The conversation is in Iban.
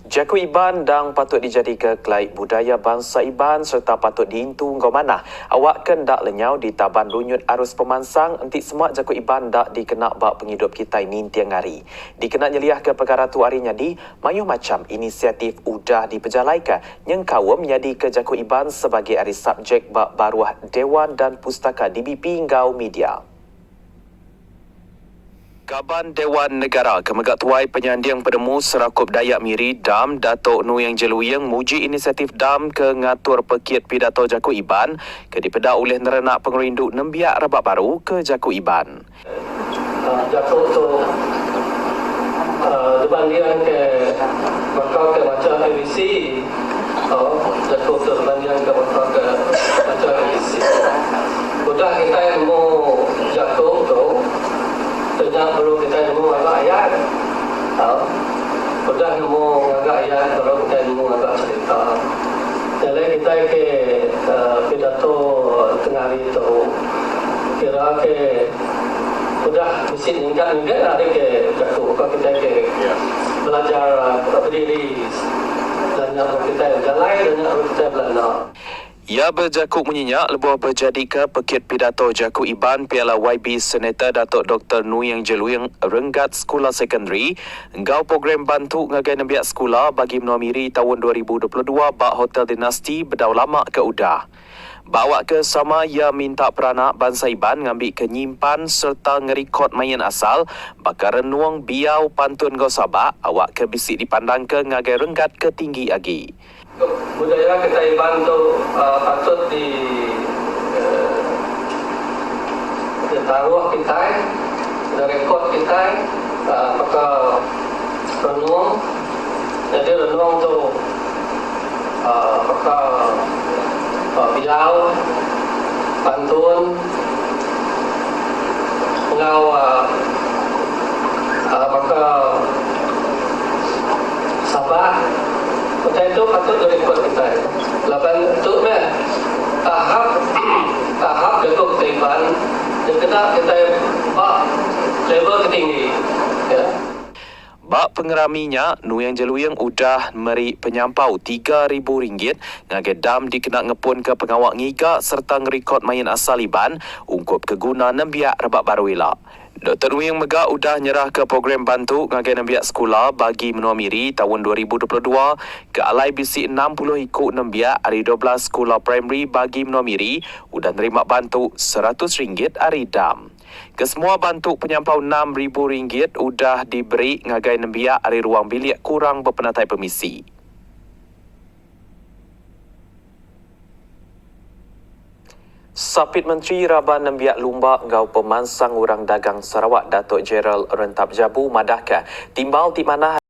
Jaku Iban endang patut dijadika kelai budaya bansa Iban sereta patut diintu enggau manah awakka enda lenyau ditaban runyut arus pemansang enti sema jaku Iban enda dikena ba pengidup kitai ninting hari. Dikena nyeliahka pekara tu ari nyadi, mayuh macham inisiatif udah dipejalaika nyengkaum nyadika jaku Iban sebagi ari subjek ba baruh Dewan dan Pustaka DBP enggau media. Kaban Dewan Negara ke mega Tuai Penyanding Penemu Serakup Dayak Miri, dam, Datuk Nuing Jeluing muji inisiatif dam ke ngatur pekit pidato jaku Iban ke dipeda ulih nerenak pengerindu nembiak rebak baru ke jaku Iban. Jaku tu dibandingka baka ke macha ABC. Jaku tu dibandingka baka ke macha ABC. Udah kitai nemu jaku tu, nya baru kitai nemu ngaga ayat. Udah nemu ngaga ayat baru kitai nemu ngaga cherita. Nya alai kitai ke pidato tengah hari tu kira ke udah bisi nyingkat mega ari ke jaku baka kitai ke belajar bediri dan nya baru kitai bejalai dan nya baru kitai belanda. Iya bejaku munyi nya lebuh bejadika Pekit Pidato Jaku Iban Piala YB Senator Datuk Doktor Nuing Jeluing Renggat Sekula Sekondari enggau Program Bantu Ngagai Nembiak Sekula Bagi Menua Miri Taun 2022 ba Hotel Dinasti bedau lama ke udah. Ba awak ke sama iya minta peranak bansa Iban ngambika nyimpan sereta ngerikod main asal baka renung, biau, pantun enggau sabak awak ke bisi dipandangka ngagai renggat ke tinggi agi. Budaya kitai Iban tu patut di ditaruh kitai, direkod kitai baka renung. Nyadi renung tu baka biau, pantun enggau baka sabak. Utai tu patut dirikod kitai laban tu meh tahap tahap jaku kitai Iban dikena kitai ba level ke tinggi. Ya. Ba pengerami nya, Nuing Jeluing udah meri penyampau RM3,000 ngagai dam dikena ngepunka pengawa ngiga sereta ngerikod main asal Iban ungkup ke guna nembiak rebak baru ila. Doktor Nuing mega udah nyerahka program bantu ngagai nembiak sekula bagi menua Miri taun 2022 ke alai bisi 60 iku nembiak ari 12 sekula primary bagi menua Miri udah nerima bantu RM100 ari dam. Kesemua bantu penyampau RM6,000 udah diberi ngagai nembiak ari ruang bilik kurang bepenatai pemisi. Sapit Menteri Raban Nembiak Lumba enggau Pemansang Orang Dagang Sarawak Datuk Gerald Rentap Jabu madahka timbal ti manah.